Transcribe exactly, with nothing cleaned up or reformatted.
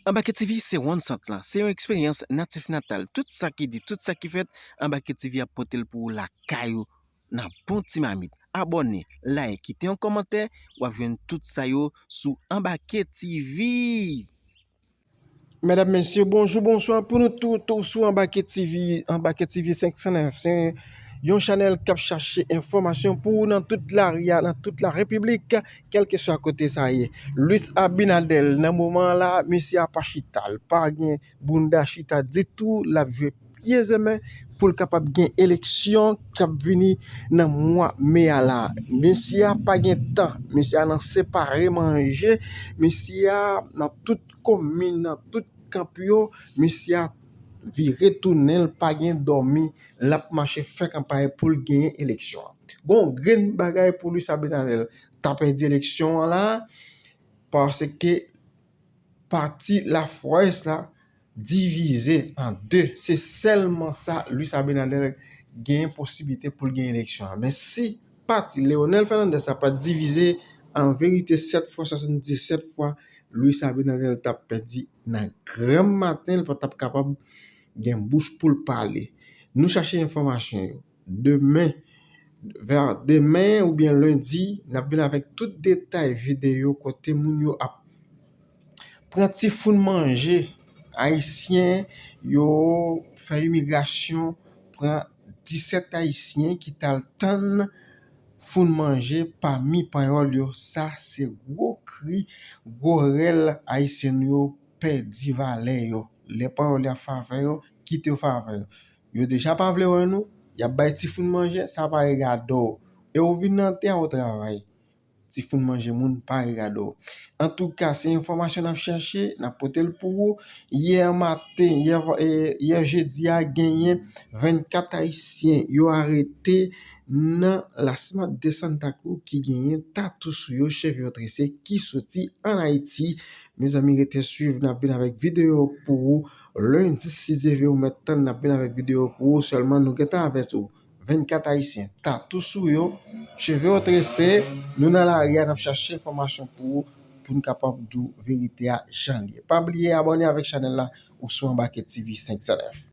Anbake T V se wonn sant lan, se yon eksperyans natif natal. Tout sa ki di, tout sa ki fèt, Anbake T V ap pote l pou ou lakay ou nan bon ti mamit. Abòne, like, kite yon kòmantè, w ap jwenn tout sa yo sou Anbake T V. Medam, mesye, bonjou, bonswa pou nou tout ou sou Anbake T V, Anbake T V senk san nèf. Se yon chanèl k ap chache enfòmasyon pou ou nan tout lari a, nan tout la repiblik, kèlkeswa kote sa ye. Luis Abinader, nan moman an la, mesye a pa chita, l pa gen bounda chita ditou, l ap jwe pye zemen pou l kapab gen eleksyon k ap vini nan mwa me a la. Mesye a pa gen tan, mesye a nan separe manje, mesye a nan tout komin, nan tout kanp yo, mesye a vire tounen, l pa gen dòmi, l ap mache fè kanpay pou l genyen eleksyon an. Gon grenn bagay pou Luis Abinader ta pèdi eleksyon an la, paske pati La Fuerza la divize an de. Se sèlman sa Luis Abinader gen posiblite pou l gen eleksyon an. Men si pati Leonel Fernandez sa pa t divize, an verite, sèt fwa swasanndisèt fwa, Luis Abinader t ap pèdi nan granm maten, li pa t ap kapab gen bouch pou l pale. Nou chache enfòmasyon yo. Demen, vè demen oubyen lendi, n ap vin avèk tout detay videyo kote moun yo ap pran tifoun manje. Ayisyen yo fè imigrasyon, pran disèt Ayisyen ki t al tann foun manje pami panyòl yo. Sa se gwo kri, gwo rèl Ayisyen nou yo pèdi valè yo. Lè panyòl yo ap favè yo, kite yo favè yo. Yo deja pa vle wè nou, y ap bay tifoun manje, sa pa regade w. E w vin nan tè a, w travay. Tifoun manje moun pa regade w. Antouka, se enfòmasyon n ap chache, n ap pote l pou ou. Yè maten, yè, yè jedi a, genyen vennkat Ayisyen yo arete nan La Cimas de Santa Cruz ki genyen tatou sou yo, cheve yo trese, ki soti ann Ayiti. Mezanmi, rete swiv, n ap vin avèk videyo pou ou. Lendi, si Dye vle, ou mèt tann, n ap vin avèk videyo pou ou. Sèlman, nou gentan avèti w. Vennkat Ayisyen, tatou sou yo, cheve yo trese, nou nan lari a, n ap chache enfòmasyon pou ou, pou n kapab di w verite a jan l ye. Pa bliye abòne avèk chanèl la, ou sou Anbake T V senk san nèf.